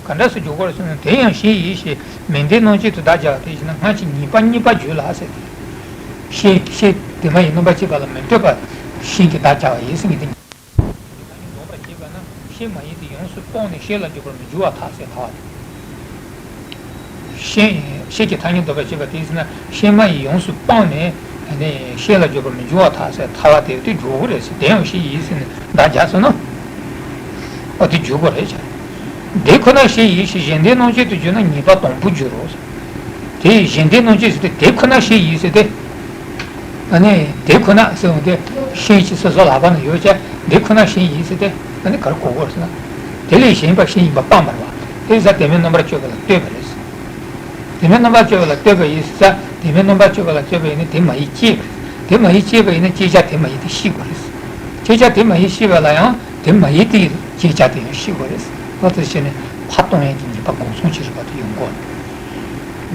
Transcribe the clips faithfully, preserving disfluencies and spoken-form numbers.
ག་འདྲ་སེ་འཇོག་དགོས་རེད་ཟེར་ན། དེ་ཡང་ཤིང་ཡིན་ཞེས་མིང་འདོགས་རྣམ་བཅད་དུ་བརྡ་སྦྱར་བ་དེ་བཞིན་ན། སྔ་ཕྱི་གཉིས་པ་གཉིས་པ་བརྗོད་ལ་ཟེར་ཏེ། ཤིང་ཤིང་དེ་མ་ཡིན་རྣམ་པར་བཅད་པ་ལ་མི་ལྟོས་པར་ཤིང་གི་བརྡ་སྦྱར་བ་ཡིན་ཟེར་ངེས་དེ། འདོགས་པར་བྱེད་པ་ན་ཤིང་མ་ཡིན་ཏེ་ཡོངས་སུ་སྤངས་ནས་ཤིང་ལ་འཇོག་པར་མི་འགྱུར་བར་ཐལ་ཟེར་ཐལ་བ་དེ། ཤིང་ཤིང་གི་ཐ་སྙད་འདོགས་པར་བྱེད་པ་དེ་ཟེར་ན། ཤིང་མ་ཡིན་ཡོངས་སུ་སྤངས་ནས་ནི་ཤིང་ལ་འཇོག་པར་མི་འགྱུར་བར་ཐལ་ཟེར་ཐལ་བ་དེ་དེ་འཇོག་དགོས་རེད་ཟེར། དེ་ཡང་ཤིང་ཡིན་ཟེར་ནས་བརྡ་སྦྱར་སོང་ན། ཨོ་དེ་འཇོག་དགོས་རེད་ཟེར། དེ་ཁོ་ན་ཤིང་ཡིན་ཞེས་གཞན་སྡེའི་རྣམ་བཅད་དུ་བརྗོད་ན་ཉེས་པ་དང་པོ་འགྱུར་རོ་ཟེར། དེ་གཞན་སྡེའི་རྣམ་བཅད་ཟེར་ཏེ་དེ་ཁོ་ན་ཤིང་ཡིན་ཟེར་ཏེ། ཨ་ནི་དེ་ཁོ་ན་ཟེར་བ་དེ་ཤིང་ཞིག་སོ་སོ་ལག་པ་ན་ཡོད་ཀྱང་དེ་ཁོ་ན་ཤིང་ཡིན་ཟེར་ཏེ། ཨ་ནི་ག་རེ་གོ་དགོས་ཟེར་ན། དེ་ལས་གཞན་པ་ཤིང་ཡིན་པ་སྤངས་པ་རེད་བ། དེ་ས་དེ་མིན་རྣམ་པར་དཔྱོད་པ་ལ་ལྟོས་པ་རེད། དེ་མིན་རྣམ་པར་དཔྱོད་པ་ལ་ལྟོས་པ་ཡིན་ཟེར་ས། དེ་མིན་རྣམ་པར་དཔྱོད་པ་ལ་ལྟོས་པ་ཡིན་ན་དེ་མ་ཡིན་བཅད་པ་རེད། དེ་མ་ཡིན་བཅད་པ་ཡིན་ན་བཅད་བྱ་དེ་མ་ཡིན་དེ་ཤེས་དགོས་རེད། བཅད་བྱ་དེ་མ་ཡིན་ཤེས་པ་ལ་ཡང་དེ་མ་ཡིན་དེ་བཅད་བྱ་དེ་ཡང་ཤེས་དགོས་རེད། ལོ་ཙཱ་བྱས་ནས་ཕར་གཏོང་ཡས་ཀྱི་ཉེས་པ་སྒོམ་སོང་ཅི་རིགས་པ་དེ་ཡོང་གོ།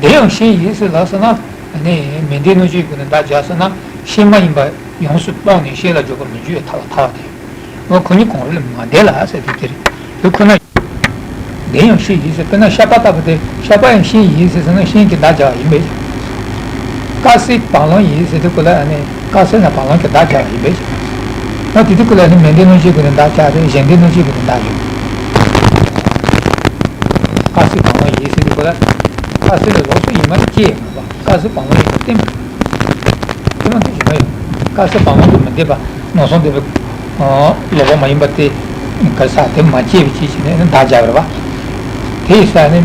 དེ་ཡང་ཤིང་ཡིན་ཟེར་ལབ་སོང་ན། ནི་མིང་འདོགས་རྣམ་བཅད་ཀུན་ནས་བརྡ་སྦྱར་སོང་ན། ཤིང་མ་ཡིན་པ་ཡོངས་སུ་སྤངས་ནས་ཤིང་ལ་འཇོག་པར་མི་འགྱུར་བའི་ཐལ་བ་ཐལ་བ་དེ། འོ་ཁོ་གཉིས་གང་རུང་ལས་མ་འདས་ལ་ཟེར་དུས་དེ་རེད། དེ་ཁོ་ན། དེ་ཡང་ཤིང་ཡིན་ཟེར། དཔེར་ན་ཤ་པ་ལྟ་བུ་དེ། ཤ་པ་ཡང་ཤིང་ཡིན་ཟེར་ཟེར་ན་ཤིང་གི་བརྡ་སྦྱར་བ་ཡིན་པས། དཀར་སེར་བ་ལང་ཡིན་ཟེར་དུས་ཁོ་ལ་ནི་དཀར་སེར་ན་བ་ལང་གི་བརྡ་སྦྱར་བ་ཡིན་པས། ད་དེ་དུས་ཁོ་ལ་ནི་མིང་འདོགས་རྣམ་བཅད་ཀུན་ནས་བརྡ་སྦྱར་རེད། གཞན་སྡེའི་རྣམ་བཅད་ཀུན་ནས་བརྡ་སྦྱར། དཀར་སེར་བ་ལང་ཡིན་ཟེར་དུས་ཁོ་ལ། དཀར་སེར་ལ་ལོགས་སུ་ཡིན་མ་སྐྱེས་མ་པ། དཀར་སེར་བ་ལང་ཡིན་པ་བསྟན་པ། དེ་མ་ཐུག་བཞིན་པ་ཡོད། དཀར་སེར་བ་ལང་དུ་མི་འདོད་པ། ནོར་སོང་འདོད་པའི་ལོག་པ་མ་ཡིན་པ་དེ། ག་ས་དེ་མ་སྐྱེས་པའི་ཕྱིར་བྱས་ནས་བརྡ་སྦྱར་བ་རེད་པ། དེ་ཡི་ས་ནི།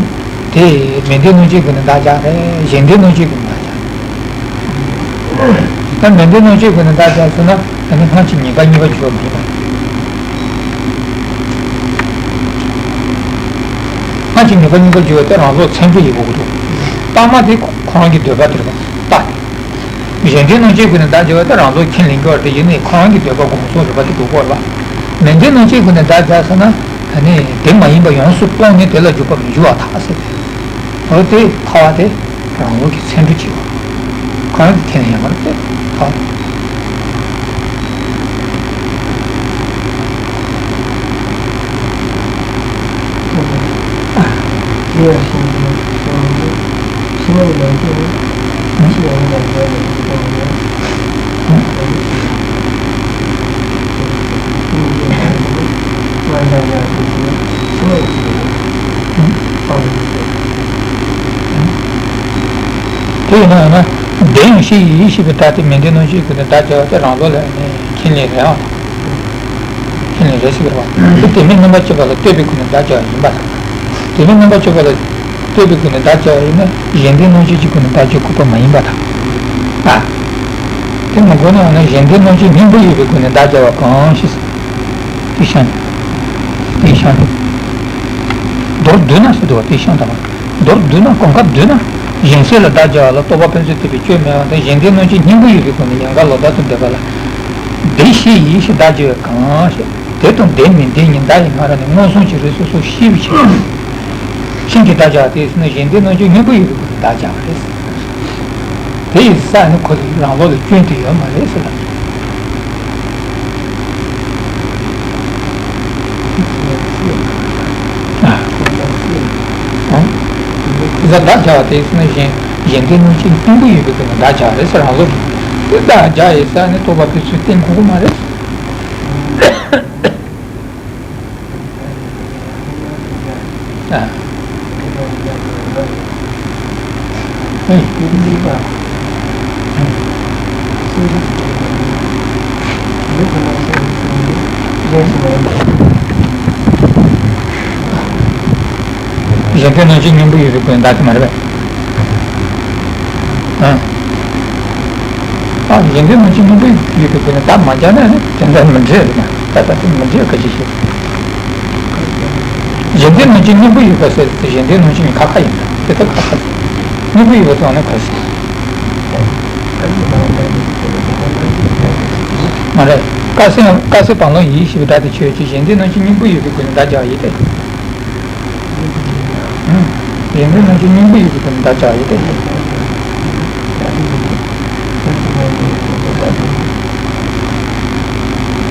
དེ་མིང་འདོགས་རྣམ་བཅད་ཀུན་ནས་བརྡ་སྦྱར་རེད། གཞན་སྡེའི་རྣམ་བཅད་ཀུན་ནས་བརྡ་སྦྱར། ད་མིང་འདོགས་རྣམ་བཅད་ཀུན་ནས་བརྡ་སྦྱར་སོང་ན། ཨ་ནི་སྔ་ཕྱི་གཉིས་པ་གཉིས་པ་འགྱུར་བ་མེད་པ། སྔ་ཕྱི་གཉིས་པ་གཉིས་པ་འགྱུར་བ་དེ་རང་ལུགས་ཚད་འགྲོ་ཡི་གོ་གི་འདུག་སྟབས་མ་དེ་ཁོ་རང་གི་འདོད་པ་དེ་རེད་པ། རྟགས་དེ། གཞན་སྡེའི་རྣམ་བཅད་ཀུན་ནས་བརྡ་སྦྱར་བ་དེ་རང་ལུགས་ཁས་ལེན་གྱི་བར་དུ་ཡིན་ནའི་ཁོ་རང་གི་འདོད་པ་སྒོམ་སོང་རེད་པ། དེ་འགྲོ་གི་རེད་པ། མིང་འདོགས་རྣམ་བཅད་ཀུན་ནས་བརྡ་སྦྱར་སོང་ན། ཨ་ནི་དེ་མ་ཡིན་པ་ཡོངས་སུ་སྤངས་ནས་དེ་ལ་འཇོག་པར་མི་འགྱུར་བར་ཐལ་ཟེར་ཏེ། འོ་དེ་ཐལ་བ་དེ་རང་ལུགས་ཀྱི་ཚད་འགྲོ་བྱེད་པ། གང་གི་ཐད་ནས་ཡང་མ་རེད་དེ་ཐལ་བ། དེ་ཡང་ཤིང་གི་ཤིང་ནི་ཤིང་ནི་ལོངས་སྤྱོད་ནི། ཤིང་ཡང་ནི་ལོངས་སྤྱོད་ནི། དེ་ཡིན་ན་ཡང་ན། དེ་ཡང་ཤིང་ཡིན་ཞེས་པའི་བརྡ་དེ་མིང་འདོགས་རྣམ་བཅད་ཀུན་ནས་བརྡ་སྦྱར་བ་དེ་རང་ལུགས་ལ་ནི་ཁས་ལེན་རེད་ཨང་། ཁས་ལེན་རེད་ཟེར་གྱི་རེད་པ། དེ་དེ་མིན་རྣམ་པར་དཔྱོད་པ་ལ་ལྟོས་པའི་སྒོ་ནས་བརྡ་སྦྱར་བ་ཡིན་པ་དང་། དེ་མིན་རྣམ་པར་དཔྱོད་པ་ལ་ལྟོས་པའི་སྒོ་ནས་བརྡ་སྦྱར་བ་ཡིན་ན་གཞན་སྡེའི་རྣམ་བཅད་ཀྱི་སྒོ་ནས་བརྡ་སྦྱར་དགོས་པ་མ་ཡིན་པ་དང་། ཨ། དེ་མ་དགོས་ན་ཡང་ན་གཞན་སྡེའི་རྣམ་བཅད་སྙིང་པོ་ཡོད་པའི་སྒོ་ནས་བརྡ་སྦྱར་བ་གང་ཞིག་དེ་ཤང་། དེ་ཤང་། མདོར་བསྡུ་ན་ཟེར་འདུག་པ། དེ་ཤང་དང་། མདོར་བསྡུ་ན། གོམ་ཁ་བསྡུ་ན། གཞན་སེལ་ལ་བརྡ་སྦྱར་བ་ལ་རྟོག་པ་ཕན་ཚུན་ཐད་པའི་སྐྱོན་མེད་པ་དང་། གཞན་སྡེའི་རྣམ་བཅད་སྙིང་པོ་ཡོད་པའི་སྒོ་ནས་ཡན་གར་ལོག་ལྟར་དུ་འདོད་པ་ལ། དེ་ཤིང་ཡིན་ཞེས་བརྡ་སྦྱར་བ་གང་ཞིག་དེ་དང་དེ་མིན་དེ་གཉིས་བརྡ་ཡིས་སྔ་རབས་ནས་མངོན་སུམ་གྱིས་རིགས་སོ་སོར་ཤེས་པའི་ཕྱིར། ཤིང་གི་བརྡ་སྦྱར་བ་དེ་ཟེར་ན་གཞན་སྡེའི་རྣམ་བཅད་སྙིང་པོ་ཡོད་པའི་སྒོ་ནས་བརྡ་སྦྱར་བ་རེད། དེ་ཡི་ས་ནི་ཁོ་རང་ལོགས་ལ་སྐྱོན་དེ་ཡོད་མ་རེད་ཟེར་ལ། ཨ། ཨ། དེ་ས་བརྡ་སྦྱར་བ་དེ་ཟེར་ན་གཞན་གཞན་སྡེའི་རྣམ་བཅད་སྙིང་པོ་ཡོད་པའི་སྒོ་ནས་བརྡ་སྦྱར་བ་རེད་ཟེར། རང་ལོགས་ཀྱི་དེ་བརྡ་སྦྱར་ཡི་ས་ནི་རྟོག་པ་ཕན་ཚུན་བསྟན་དགོས་ཀྱི་མ་རེད། ཨ། ཨེ། གཞན་སྡེའི་རྣམ་བཅད་སྙིང་པོ་ཡོད་པའི་སྒོ་ནས་བརྡ་དེ་མ་རེད་པས། ཨ། ཨ། གཞན་སྡེའི་རྣམ་བཅད་སྙིང་པོ་ཡོད་པའི་སྒོ་ནས་བརྡ་མ་སྦྱར་ན་ནི་དེ་འདྲ་མི་འགྲིག་རེད་ན། ད་ལྟ་དེ་མི་འགྲིག་ག་ཅི་ཞིག་གཞན་སྡེའི་རྣམ་བཅད་སྙིང་པོ་ཡོད་པ་ཟེར་དེ་གཞན་སྡེའི་རྣམ་བཅད་གཉིས་ཁ་ཁ་ཡིན་ད། དེ་ལྟར་ཁ་ཁ་ཡིན། སྙིང་པོ་ཡོད་པ་ཙམ་ནི་ག་ཟེར། མ་རེད། དཀར་སེར་དཀར་སེར་བ་ལང་ཡིན་ཞེས་པའི་སྒྲ་དེ་ཆོས་ཅན། གཞན་སྡེའི་རྣམ་བཅད་སྙིང་པོ་ཡོད་པའི་སྒོ་ནས་བརྡ་སྦྱར་བ་ཡིན་ཏེ། གཞན་སྡེའི་རྣམ་བཅད་སྙིང་པོ་ཡོད་པའི་སྒོ་ནས་བརྡ་སྦྱར་བ་ཡིན་ཏེ།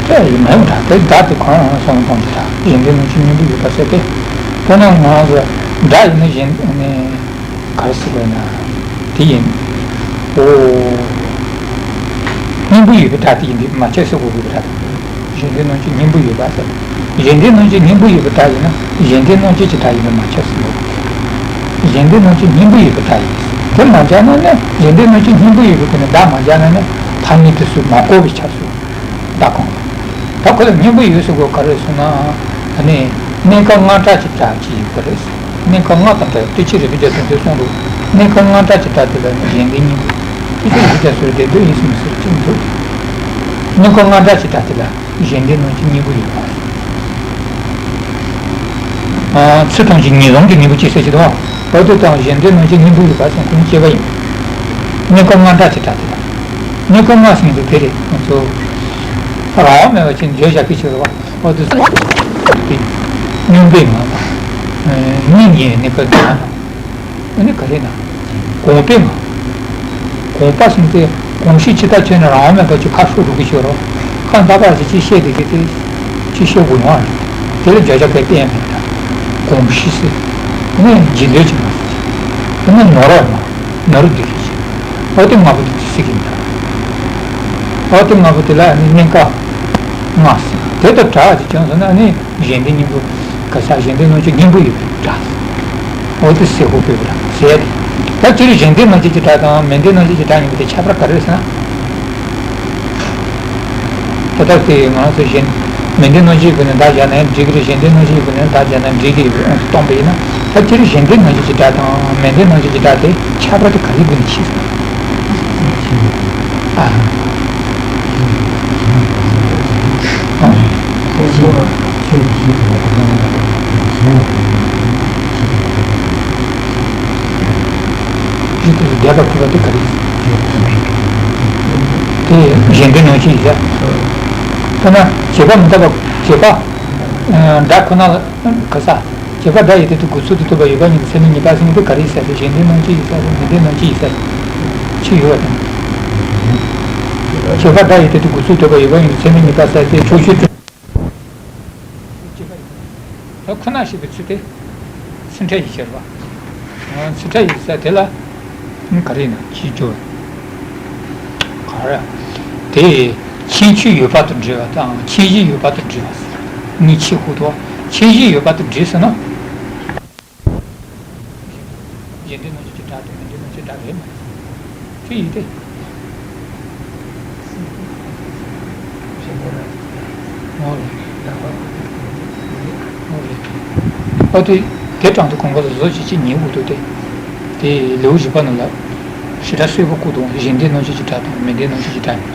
ཅི་ཡིན་མིན་དང་དེ་བརྡ་དེ་གང་རུང་སོང་གོང་དུ་དང་གཞན་སྡེའི་རྣམ་བཅད་སྙིང་པོ་ཡོད་པ་ཟེར་ཏེ། དཔེར་ན་ང་ཚོ་སྒྲ་ཡིན་ན་གཞན་ནི་ག་རེ་ཟེར་དགོས་ན། དེ་ཡིན། ཨོ། སྙིང་པོ་ཡོད་པའི་སྒྲ་དེ་ཡིན་པས་མ་ཁྱབ་ཟེར་དགོས་ཀྱི་རེད། གཞན་སྡེ་སྣང་བཅས་སྙིང་པོ་ཡོད་པ་ཟེར། གཞན་སྡེ་སྣང་བཅས་སྙིང་པོ་ཡོད་པའི་སྒྲ་ཡིན་ན་གཞན་སྡེ་སྣང་བཅས་ཀྱི་སྒྲ་ཡིན་པས་མ་ཁྱབ་ཟེར་དགོས། གཞན་སྡེ་སྣང་བཅས་སྙིང་པོ་ཡོད་པའི་སྒྲ་ཡིན། དེ་མ་སྦྱར་ན་ནི་གཞན་སྡེ་སྣང་བཅས་སྙིང་པོ་ཡོད་པའི་སྒོ་ནས་བརྡ་མ་སྦྱར་ན་ནི་ཕ་ནི་དེ་ཚོས་མ་གོ་བས་ཁྱབ་སོང་། བརྡ་གང་ལ། ད་ཁོ་ལ་སྙིང་པོ་ཡོད་ཟེར་དགོས་ག་རེ་ཟེར་ན། ཨ་ནི། གནས་སྐབས་དངོས་འགལ་གྱི་སྒྲ་ཅིག་ཡོད་པ་རེད། གནས་སྐབས་དངོས་དང་འདྲ་བའི་ཏི་ཕྱིས་རེ་བའི་རྒྱ་ཚོན་དེ་གསུངས་འདུག་གནས་སྐབས་དངོས་འགལ་གྱི་སྒྲ་དེ་ལ་ནི་གཞན་སྡེ་སྙིང་པོ། ཏི་ཕྱིས་རེ་བའི་རྒྱ་ཚོན་དེ་འདོད་ཡིན་ཟེར་མི་ཟེར་གཅིག་མི་འདུག་གནས་སྐབས་དངོས་འགལ་གྱི་སྒྲ་དེ་ལ་གཞན་སྡེ་སྣང་བཅས་སྙིང་པོ་ཡོད་པ། ཨ། ཚུལ་ཐམས་ཅད་ངེས་བཟུང་གི་སྙིང་པོ་ཅིག་ཟེར་གྱི་འདུག་འོ་དེ་དང་གཞན་སྡེ་སྣང་བཅས་སྙིང་པོ་ཡོད་པ་ཟེར་ཁོ་ནི་སྐྱེ་བ་ཡིན། གནས་སྐབས་དངོས་འགལ་གྱི་སྒྲ་དེ་ལ། གནས་སྐབས་དངོས་ཟེར་དུས་དེ་རེད་ང་ཚོ། རང་དབང་མེད་པ་ཅིག་བརྗོད་བྱ་གི་ཕྱིར་རོ། འོ་དེ་ཚོ། དེ། སྙོམས་པའི་ངང་དང་། གཉིད་ཉལ་གནས་སྐབས་ངང་དང་། ཨ་ནི་ག་རེ་ན། གོམས་པའི་ངང་། གོམས་པ་ཟེར་དེ་གོམས་གཤིས་ཇི་ལྟར་བྱས་ན་རང་དབང་མེད་པ་ཅིག་ཁ་ཤོར་འགྲོ་གི་ཤོར་རོ། ཁ་འདར་བ་ཞིག་ཅིག་བཤད་བསྡད་ཀྱི་དེ། ཅིག་བཤད་དགོས་ཡོང་བ་རེད། དེ་ལ་བརྗོད་བྱ་གལ་ཏེ་ཡང་མེད་པ། གོམས་གཤིས་ཟེར། ཨ་ནི་འཇིག་འདོད་ཅིག་མ་ཟེར། ཨ་ནི་ནོར་བ་ཡང་མ། ནོར་འདོད་ཀྱི་ཞིག་འོ་དེ་ལྔ་པོ་དེ་ཚིག་གི་མཐའ། འོ་དེ་ལྔ་པོ་དེ་ལ་ནི་གནས་སྐབས་ལྔ་ཟེར། དེ་དང་འདྲ་བ་ཅིག་བྱུང་སོང་ན་ནི་གཞན་སྡེ་སྙིང་པོ། ག་ས་གཞན་སྡེ་སྣང་བཅས་སྙིང་པོ་ཡོད་པའི་སྒྲ། འོ་དེ་ཟེར་དགོས་པའི་སྒྲ་ཟེར། ད་སྤྱིར་གཞན་སྡེ་སྣང་བཅས་ཀྱི་སྒྲ་དང་མི་སྡེ་སྣང་བཅས་ཀྱི་སྒྲ་གཉིས་པོ་དེ་ཁྱད་པར་ག་རེ་ཟེར་ན། ད་ལྟ་དེ་ང་ཚོ་གཞན། མི་སྡེ་སྣང་བཅས་ཀྱི་སྒོ་ནས་བརྡ་སྦྱར་ན་ཡང་འགྲིག་གི་རེད། གཞན་སྡེ་སྣང་བཅས་ཀྱི་སྒོ་ནས་བརྡ་སྦྱར་ན་འགྲིག་གི་ཡོད་པའི་དབང་དུ་གཏོང་པ་ཡིན་ན། ད་སྤྱིར་གཞན་སྡེ་སྣང་བཅས་ཀྱི་སྒྲ་དང་མི་སྡེ་སྣང་བཅས་ཀྱི་སྒྲ་དེ་ཁྱད་པར་དེ་ག་རེའི་སྒོ་ནས་ཕྱེ་ཟེར། ཨ། ཨ། ཇི་ལྟར་འདས་པ་ཁོ་པ་དེ་ག་རེ། དེ་གཞན་སྡེ་སྣང་བཅས་ཡིན་ས། ཐ་ན་བྱེད་པ་མི་རྟག་པ་བྱེད་པ། སྒྲ་ཁོ་ན་ལ་ག་ས། བྱེད་པ་སྒྲ་ཡི་སྟེང་དུ་འགོད་ཚུལ་དུ་ལྟོས་པ་ཡོད་པ་ཉིད་དུ་ཚད་མས་ངེས་པ་ཟེར་མཁན་དེ་ག་རེ་ཡིན་ས་རེད། གཞན་སྡེ་སྣང་བཅས་ཡིན་ས་རེད། མི་སྡེ་སྣང་བཅས་ཡིན་ས་རེད། ཅི་ཡོད་པ་དང་། བྱེད་པ་སྒྲ་ཡི་སྟེང་དུ་འགོད་ཚུལ་ལྟོས་པ་ཡོད་པ་ཉིད་དུ་ཚད་མས་ངེས་པ་ཟེར་ཏེ་ཕྱོགས་ཆོས་སྟོན། ད་ཁོ་ན་ཞེས་པའི་ཚུལ་དེ་ཚིག་ཕྲད་ཡིན་ཟེར་བ། ཚིག་ཕྲད་ཡིན་ཟེར་དེ་ལ་ག་རེ་ཡིན་ན་ཅིའི་སྦྱོར། ག་རེ། དེ་ཁྱད་ཆོས་ཡོད་པ་དང་འབྲེལ་བ་དང་ཁྱད་གཞི་ཡོད་པ་དང་འབྲེལ་བ་ཟེར། གཉིས་ཆེས་ཁུག་ཏུ་ཁྱད་གཞི་ཡོད་པ་དང་འབྲེལ་ཟེར་ན། གཞན་སྡེ་སྣང་བཅས་ཀྱི་སྒྲ་དང་མི་སྡེ་སྣང་བཅས་ཀྱི་སྒྲ་རེད་མ་རེད། ཅི་ཡིན་ཏེ། འོ་རེད། འོ་རེད། ཨོ་དེ་དེ་དྲང་དུ་གོང་ག་ལ་བཟོ་བྱེད་ཅིག་ཉིན་འུ་ཐུག་སྟེ། དེ་ལེའུ་བཞི་པ་ནང་ལ་ཞེ་དྲག་གསལ་པོ་བཀོད་འདུག་གཞན་སྡེ་སྣང་བཅས་ཀྱི་སྒྲ་དང་མི་སྡེ་སྣང་བཅས་ཀྱི་སྒྲ་ཡིན།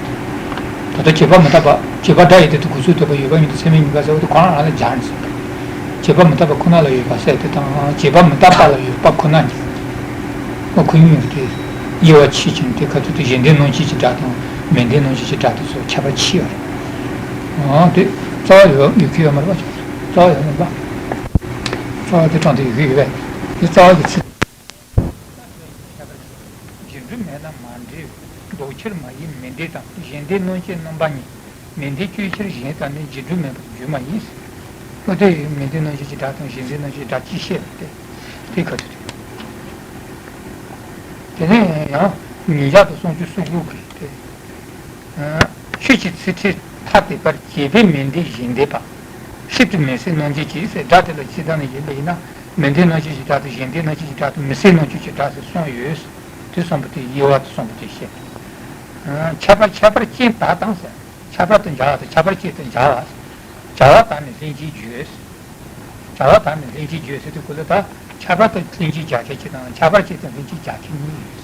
ད་ལྟ་བྱེད་པ་མི་རྟག་པ་བྱེད་པ་སྒྲ་ཡི་སྟེང་དུ་འགོད་ཚུལ་ལྟོས་པ་ཡོད་པ་ཉིད་དུ་ཚད་མས་ངེས་པ་ཟེར་བ་དེ་ཁོ་རང་རང་ལ་སྦྱར་ནས་ཟེར། བྱེད་པ་མི་རྟག་པ་ཁོ་ན་ལ་ཡོད་པ་ཟེར་དེ་དང་བྱེད་པ་མི་རྟག་པ་ལ་ཡོད་པ་ཁོ་ན་ཉིད། ཨོ་ཁོ་གཉིས་ཀྱི་དབྱེ་བ་ཕྱེ་ཕྱིན་དེ་ག་ཚོད་དུ་གཞན་སྡེ་སྣང་བཅས་ཀྱི་སྒྲ་དང་མི་སྡེ་སྣང་བཅས་ཀྱི་སྒྲ་དེ་ཚོ་ཁྱད་པར་ཕྱེ་བ་རེད། ཨང་དེ་རྩ་བ་ཡོད་ཡོད་ཀྱི་ཡོད་མ་རེད་པ། རྩ་བ་ཡོད་མེད་པ། རྩ་བ་དེ་དྲང་དུ་ཡོད་ཀྱི་ཡོད་པས་དེ་རྩ་བ་གི་ཚིག་རྒྱུ་འབྲས་མེད་ན་མ་འབྲེལ་བའི་ལྡོག་ཕྱིར་མ་ཡིན་མི་འདོད་དང་གཞན་སྡེ་སྣང་བཅས་རྣམ་པ་གཉིས། མི་འདོད་གཅོད་ཕྱིར་གཞན་དང་ནི་རྗེས་འགྲོ་མེད་པར་བརྗོད་མ་ཡིན། ཨོ་དེ་མི་སྡེ་སྣང་བཅས་ཀྱི་སྒྲ་དང་གཞན་སྡེ་སྣང་བཅས་ཀྱི་སྒྲ་གཅིག་བཤད་པ་སྟེ། དེ་ག་དུས་དེ། དེ་ནས་ཡང་ཉིད་བྱ་དང་སོང་ཆུབ་སོ་དགུ་གི་དེ། ཆོས་ཀྱི་ཚིག་ཕྲད་ཐ་དད་པར་བྱེད་པའི་མི་འདོད་གཞན་འདོད་པ། ཧྲིལ་དུ་མི་སེམས་སྣང་བཅས་ཀྱིས་ཟེར་སྒྲ་དེ་ལ་ཇི་ལྟར་ན་ཡིན་པ་ཡིན་ན་མི་སྡེ་སྣང་བཅས་ཀྱི་སྒྲ་དང་གཞན་སྡེ་སྣང་བཅས་ཀྱི་སྒྲ་དང་མི་སེམས་སྣང་བཅས་ཀྱི་སྒྲ་ཟེར་གསུམ་ཡོད། དེ་གསུམ་པོ་དེ་དབྱེ་བ་དེ་གསུམ་པོ་དེ་བཤད། ཁྱད་པར་ཁྱད་པར་ཅན་དག་དང་ཟེར། ཁྱད་པར་དང་སྦྱར་བ་དང་ཁྱད་པར་ཅན་དང་སྦྱར་བ། སྦྱར་བ་དག་ནི་ལྷན་ཅིག་བརྗོད། སྦྱར་བ་དག་ནི་ལྷན་ཅིག་བརྗོད་ཟེར་དུས་སྐབས་ལ་ད་ཁྱད་པར་དང་ལྷན་ཅིག་སྦྱར་ཁྱད་ཅན་དང་ཁྱད་པར་ཅན་དང་ལྷན་ཅིག་སྦྱར་ཁྱད་གཉིས་ཡོད།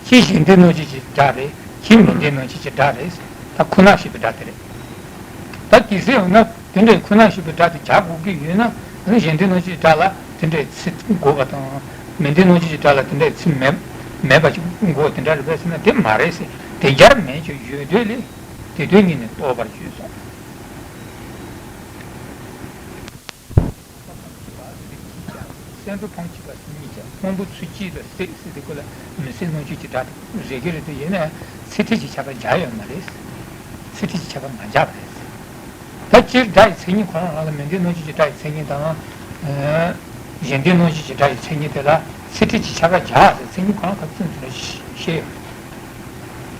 གཅིག་གཞན་སྡེ་སྣང་བཅས་ཀྱི་སྒྲ་རེད། གཅིག་མི་སྡེ་སྣང་བཅས་ཀྱི་སྒྲ་རེད། ད་ཁོ་ན་ཞེས་པའི་སྒྲ་དེ་རེད། ད་དེ་ཟེར་ཡོང་ན་དེ་འདྲའི་ཁོ་ན་ཞེས་པའི་སྒྲ་དེ་སྦྱར་དགོས་ཀྱི་ཡོད་ན་ཨ་ནི་གཞན་སྡེ་སྣང་བཅས་ཀྱི་སྒྲ་ལ་དེ་འདྲའི་ཚིག་དགོས་པ་དང་མི་སྡེ་སྣང་བཅས་ཀྱི་སྒྲ་ལ་དེ་འདྲའི་ཚིག་མེད་མེད་པ་ཞིག་དགོས་དེ་འདྲ་རེད་པས་ཟེར་ན་དེ་མ་རེད་ཟེར། དེ་སྦྱར་མེད་ཀྱང་ཡོད་དོ་ལས། དེ་དོན་གཉིས་ནི་རྟོགས་པར་བྱོས་སོ། སེམས་ཁྲོ་ཕམ་བྱེད་པ་གཉིས་ཀྱང་དབང་པོ་ཚུལ་གཅིག་ལ་སྲེད་ཟེར་དེ་ཀོ་ལ་མི་སེམས་སྣང་བཅས་ཀྱི་སྒྲ་དེ་རེ་གི་རེད་དེ་ཡིན་ན་ཚིག་ཕྲད་ཀྱི་ཁྱད་པར་སྦྱར་ཡོད་མ་རེད། ཚིག་ཕྲད་ཀྱི་ཁྱད་པར་མ་སྦྱར་བ་རེད། ད་སྤྱིར་སྒྲ་ཡི་མཚན་ཉིད་ཁོ་རང་རང་ལ་མི་སྡེ་སྣང་བཅས་ཀྱི་སྒྲ་ཡི་མཚན་ཉིད་དང་། གཞན་ལྡན་སྣང་བཞི་གི་སྒྲ་ཡི་མཚན་ཉིད་དེ་ལ་ཚིག་ཕྲད་ཀྱི་ཁྱད་པར་སྦྱར་ཟེར། མཚན་ཉིད་གང་ལ་ག་ཚོད་འདུག་ན་ཤེས་ཡོད།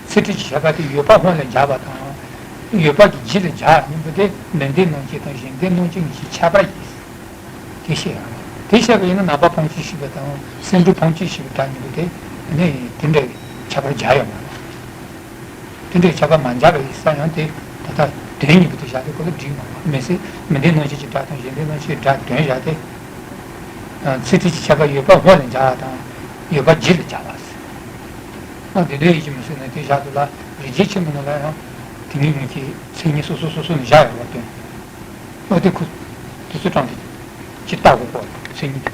ཚིག་ཕྲད་ཀྱི་ཁྱད་པར་དེ་ཡོད་པ་སྔོན་ལ་སྦྱར་བ་དང་། ཡོད་པ་གི་རྗེས་ལ་སྦྱར་བ་གཉིས་པོ་དེ་མི་ལྡན་སྣང་བཞི་དང་གཞན་ལྡན་སྣང་བཞི་གཉིས་ཀྱི་ཁྱད་པར་ཡིན། དེ་བཤད་ཡོད། དེ་བཤད་པ་ཡིན་ན་ནག་པ་ཕུང་ཆེན་ཞེས་པ་དང་སེང་འབྲུག་ཕུང་ཆེན་ཞེས་པའི་སྒྲ་གཉིས་པོ་དེ་ནི་དེ་འདྲའི་ཁྱད་པར་སྦྱར་ཡོད་མ་རེད། དེ་འདྲའི་ཁྱད་པར་མ་སྦྱར་བ་ཡིན་ས་ཡང་དེ་ད་ལྟ་དོན་གཉིས་པོ་དེ་བཞག་སྟེ་ཁོ་ལ་འགྲིག་མ་རེད། མི་སེ་མི་ལྡན་སྣང་བཞི་གི་སྒྲ་དང་གཞན་ལྡན་སྣང་བཞི་གི་སྒྲ་དོན་བཞག་སྟེ། ཚིག་ཕྲད་ཀྱི་ཁྱད་པར་ཡོད་པ་སྔོན་ལ་སྦྱར་བ་དང་ཡོད་པ་རྗེས་ལ་སྦྱར་བ་ཟེར། ཨ་དེ་འདྲའི་ཡིད་ཀྱི་མི་སེ་ན་དེ་བཞག་ཏུ་ལ་རིགས་རྒྱས་ཆེན་པོ་ནང་ལ་ཡང་དེ་གཉིས་གཉིས་ཀྱི་མཚན་ཉིད་སོ་སོ་སོ་སོ་ནས་བཞག་ཡོད་པ་སྟོན། ཨོ་དེ་ཁུ། དེ་ཚོ་དྲངས་ཏེ། ཅི་ལྟ་དགོས་གོ་མཚན་ཉིད་དེ།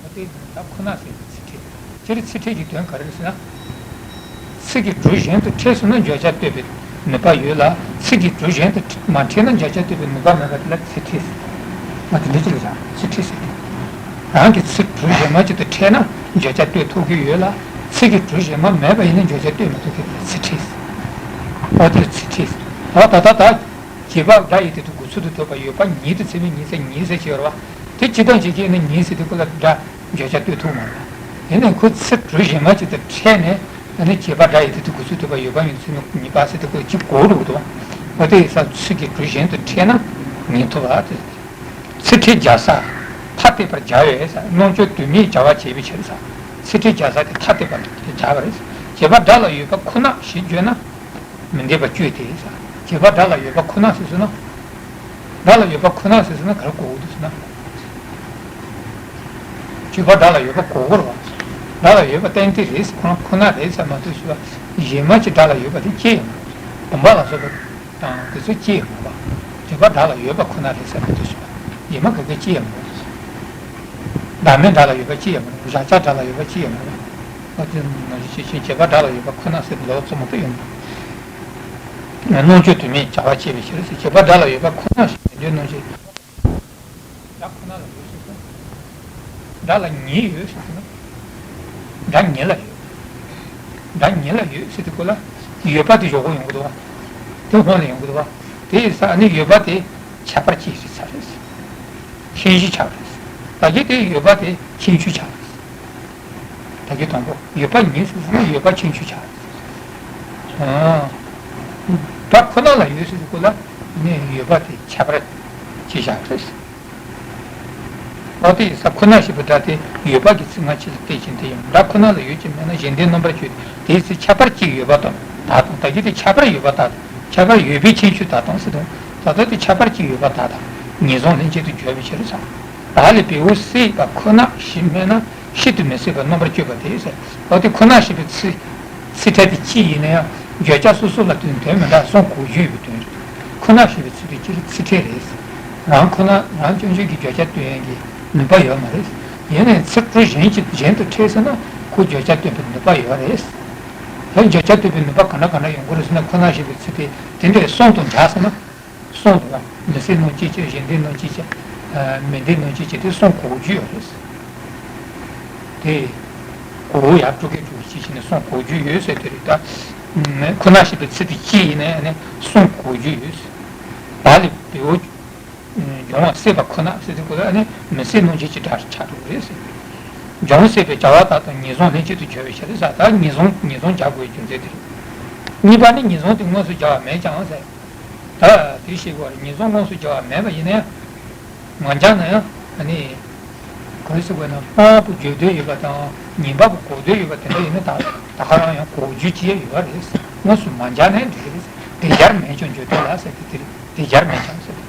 ཨོ་དེ་ད་ཁོ་ན་ཟེར་ཚིག་ཕྲད། སྤྱིར་ཚིག་ཕྲད་ཀྱི་དོན་ག་རེ་ཟེར་ན། ཚིག་གི་གྲུ་གཞན་དུ་ཕྲད་སོང་ན་བརྗོད་བྱ་སྟོན་པའི་ནུས་པ་ཡོད་ལ། ཚིག་གི་གྲུ་གཞན་དུ་མ་ཕྲད་ན་བརྗོད་བྱ་སྟོན་པའི་ནུས་པ་མེད་པ་དེ་ལ་ཚིག་ཕྲད་ཟེར། ང་དེ་འདྲ་ཅིག་ལ་བྱ་ཚིག་ཕྲད་ཟེར། རང་གི་ཚིག་གྲུ་གཞན་མ་ཅིག་ཏུ་ཕྲད་ན་བརྗོད་བྱ་སྟོན་ཐུབ་ཀྱི་ཡོད་ལ། ཚིག་གི་གྲུ་གཞན་མ་མེད་པ་ཡིན་ན་བརྗོད་བྱ་སྟོན་མི་ཐུབ་ཀྱི་ཡོད་ལ་ཚིག་ཕྲད་ཟེར། འོ་དེ་ཚིག་ཕྲད་ཟེར། འོ་ད་ད་ད། བྱེད་པ་སྒྲ་ཡི་དེ་དུ་འགོ་ཚུལ་དུ་ཐོབ་པ་ཡོད་པ་ཉིད་དུ་ཚད་མས་ཉིད་ཟེར་ཉིད་ཟེར་ཞེས་པ། དེ་ཇི་ལྟར་བྱེད་ཀྱི་ཡིན་ན་ཉིད་ཟེར་དུས་སྐབས་ལ་སྒྲ་བརྗོད་བྱ་སྟོན་ཐུབ་མ་རེད། ཡིན་ནའི་ཁོ་ཚིག་གྲུ་གཞན་མ་ཅིག་ཏུ་ཕྲད་ནས་ཨ་ནི་བྱེད་པ་སྒྲ་ཡི་དེ་དུ་འགོ་ཚུལ་ཐོབ་པ་ཡོད་པ་ཉིད་དུ་ཚད་མས་ཉིད་པ་ཟེར་དུས་སྐབས་ལ་ཅིག་གོ་འགྲོ་གི་འདུག་འོ་དེ་ཡིན་ཙང་ཚིག་གི་གྲུ་གཞན་དུ་ཕྲད་ན་ཉིད་ཐོབ་པ་དེ། ཚིག་ཕྲད་སྦྱར་ས། ཐ་དད་པར་སྦྱར་བས་ཟེར། རྣམ་གཅོད་དུ་མས་སྦྱར་བ་བྱས་པའི་ཕྱིར་ཟེར། ཚིག་ཕྲད་སྦྱར་ས་དེ་ཐ་དད་པར་སྦྱར་བ་རེད། བྱེད་པ་སྒྲ་ལ་ཡོད་པ་ཁོ་ན་ཞེས་བརྗོད་ན། མི་འདོད་པ་བཅོས་ཏེ་ཟེར། བྱེད་པ་སྒྲ་ལ་ཡོད་པ་ཁོ་ན་ཟེར་སོང་ན། སྒྲ་ལ་ཡོད་པ་ཁོ་ན་ཟེར་སོང་ན་ག་རེ་གོ་དགོས་འདུག་ཟེར་ན། བྱེད་པ་སྒྲ་ལ་ཡོད་པ་གོ་དགོས་རེད་བ། སྒྲ་ལ་ཡོད་པ་གཏན་གཏན་རེད་ཟེར། ཁོ་ན་ཁོ་ན་རེད་ཟེར་མ་གཏོགས་ཞུ་བ། གཞན་མ་ཅིག་སྒྲ་ལ་ཡོད་པ་དེ་སྐྱེ་ཡོང་། བུམ་པ་ལ་སོགས་པ་དང་དེ་ཚོ་སྐྱེ་ཡོང་བ། བྱེད་པ་སྒྲ་ལ་ཡོད་པ་ཁོ་ན་རེད་ཟེར་མ་གཏོགས་ཞུ་བ། གཞན་མ་ག་གེ་སྐྱེ་ཡོང་བ། བདག་མེད་སྒྲ་ལ་ཡོད་པ་སྐྱེ་ཡོང་བ། གཞལ་བྱ་སྒྲ་ལ་ཡོད་པ་སྐྱེ་ཡོང་བ། ཨ་དེ་ནང་བཞིན་ཤེས་བཞིན་བྱེད་པ་སྒྲ་ལ་ཡོད་པ་ཁོ་ན་ཟེར་ལོག་ཚོ་མ་གཏོགས་ཡོང་བ། རྣམ་གཅོད་དུ་མས་སྦྱར་བ་བྱས་པའི་ཕྱིར་ཟེར། བྱེད་པ་སྒྲ་ལ་ཡོད་པ་ཁོ་ན་ཞེས་མི་འདོད་རྣམ་གཅོད། སྒྲ་ཁོ་ན་ལ་ཡོད་ཟེར་སོང་། སྒྲ་ལ་ཉིད་ཡོད་ཟེར་སོང་ན། སྒྲ་ཉིད་ལ་ཡོད། སྒྲ་ཉིད་ལ་ཡོད་ཟེར་དུས་སྐབས་ལ་ཡོད་པ་དེ་འཇོག་གི་ཡོང་གི་འདུག་བ། དེ་སྔོན་ལ་ཡོང་གི་འདུག་བ། དེ་ཡིན་ཙང་ཨ་ནི་ཡོད་པ་དེ་ཁྱད་པར་ཅན་རེད་ས་རེད། ཁྱད་གཞི་ཆགས་རེད། ད་གིན་དེ་ཡོད་པ་དེ་ཁྱད་ཆོས་ཆགས་རེད། ད་གིན་དང་པོ་ཡོད་པ་ཉིད་ཟེར་སོང་ན་ཡོད་པ་ཁྱད་ཆོས་ཆགས་རེད། ཨ། སྒྲ་ཁོ་ན་ལ་ཡོད་ཟེར་དུས་སྐབས་ལ་ནི་ཡོད་པ་དེ་ཁྱད་པར་ཅན་བཞག་རེད། འོ་དེ་ཡིན་ཙང་ཁོ་ན་ཞེས་པའི་སྒྲ་དེ་ཡོད་པ་གི་ཚིག་སྔ་ཕྱི་ལ་བལྟས་ཕྱིན་དེ་ཡང་སྒྲ་ཁོ་ན་ལ་ཡོད་ཅིང་མེད་ན་གཞན་ལྡན་རྣམ་པར་གཅོད་དེའི་ཚེ་ཁྱད་པར་གཅིག་ཡོད་པ་དང་དག་དང་། ད་གིན་དེ་ཁྱད་པར་ཡོད་པ་དག་དང་། ཁྱད་པར་ཡོད་པའི་ཁྱད་ཆོས་དག་དང་ཟེར་དང་། ད་ལྟ་དེ་ཁྱད་པར་གཅིག་ཡོད་པ་དག་དང་། ངེས་བཟུང་ལྷན་ཅིག་ཏུ་གྱུར་པའི་ཕྱིར་ཟེར། བདག་ལས་བེའུ་བསད་པ་ཁོ་ན་ཞིག་མེད་ན་ཤིན་ཏུ་མི་བསད་པར་རྣམ་པར་གཅོད་པ་དེ་ཟེར། འོ་དེ་ཁོ་ན་ཞེས་པའི་ཚིག་ཚིག་ཕྲད་དེ་གཅིག་ཡིན་ན་ཡང་བརྗོད་བྱ་སོ་སོ་ལ་དོན་དོན་མི་འདྲ་གསུང་གོ་རྒྱུ་ཡོད་པའི་དོན་རེད། ཁོ་ན་ཞེས་པའི་ཚིག་དེ་སྤྱིར་ཚིག་ཕྲད་རེད། རང་ཁོ་ན་རང་སྐྱོན་བརྗོད་ཀྱི་བརྗོད་བྱ་སྟོན་ཡས་ཀྱི་ནུས་པ་ཡོད་མ་རེད། ཡིན་ནའི་ཚིག་གྲུ་གཞན་གྱི་གཞན་དུ་ཕྲད་སོང་ན་ཁོ་བརྗོད་བྱ་སྟོན་པའི་ནུས་པ་ཡོད་རེད། ད་བརྗོད་བྱ་སྟོན་པའི་ནུས་པ་ག་འདྲ་ག་འདྲ་ཡོང་གི་རེད་ཟེར་ན། ཁོ་ན་ཞེས་པའི་ཚིག་དེ་དེ་འདྲའི་གསུམ་དུ་སྦྱར་སོང་ན། གསུམ་དུ་བ། མི་སེར་སྣང་བཅས་ཀྱི་གཞན་ལྡན་སྣང་བཅས་ཀྱི། མི་ལྡན་སྣང་བཅས་ཀྱི་དེ་གསུང་གོ་རྒྱུ་ཡོད་རེད། དེ། གོ་ཡ་དྲུག་གི་དྲུག་གི་ཅི་ཞིག་ནས་གསུང་གོ་རྒྱུ་ཡོད་ཟེར་དེ་རེད་ད། ཁོ་ན་ཞེས་པའི་ཚིག་དེ་གཅིག་ཡིན་ན་ཡང་ནས་གསུང་གོ་རྒྱུ་ཡོད་ཟེར། བདག་ལས་བེའུ། སྦྱོང་བ་བསད་པ་ཁོ་ན་ཟེར་དུས་སྐབས་ལ་ནི་མི་སེར་སྣང་བཅས་ཀྱི་སྒྲ་ཆགས་འགྲོ་གི་རེད་ཟེར། སྦྱོང་བསད་པའི་བྱ་བ་དག་དང་ངེས་བཟུང་ལྷན་ཅིག་ཏུ་སྦྱར་བའི་ཕྱིར་ཟེར། ད་ངེས་བཟུང་ངེས་བཟུང་སྦྱར་དགོས་རྒྱུ་མཚན་དེ་རེད། གཉིས་པ་ནི་ངེས་བཟུང་དེ་དངོས་སུ་སྦྱར་བ་མེད་ཀྱང་ཟེར། ད་དེ་ཤེས་དགོས་རེད། ངེས་བཟུང་དངོས་སུ་སྦྱར་བ་མེད་པ་ཡིན་ན་ཡང་། མ་སྦྱར་ན་ཡང་ཨ་ནི། ག་རེ་ཟེར་དགོས་ན་སྤང་བ་པོ་བརྗོད་འདོད་ཡོད་པ་དང་ཉན་པ་པོ་གོ་འདོད་ཡོད་པ་དེ་འདྲ་ཡིན་ན་ད་ད་ག་རང་ཡང་གོ་རྒྱུ་ཅི་ཡང་ཡོད་རེད། དངོས་སུ་མ་སྦྱར་ན་ཡང་འགྲིག་གི་རེད། དེ་སྦྱར་མེད་ཀྱང་བརྗོད་འདོད་ལ་ཟེར་གི་དེ་རེད། དེ་སྦྱར་མེད་ཀྱང་ཟེར།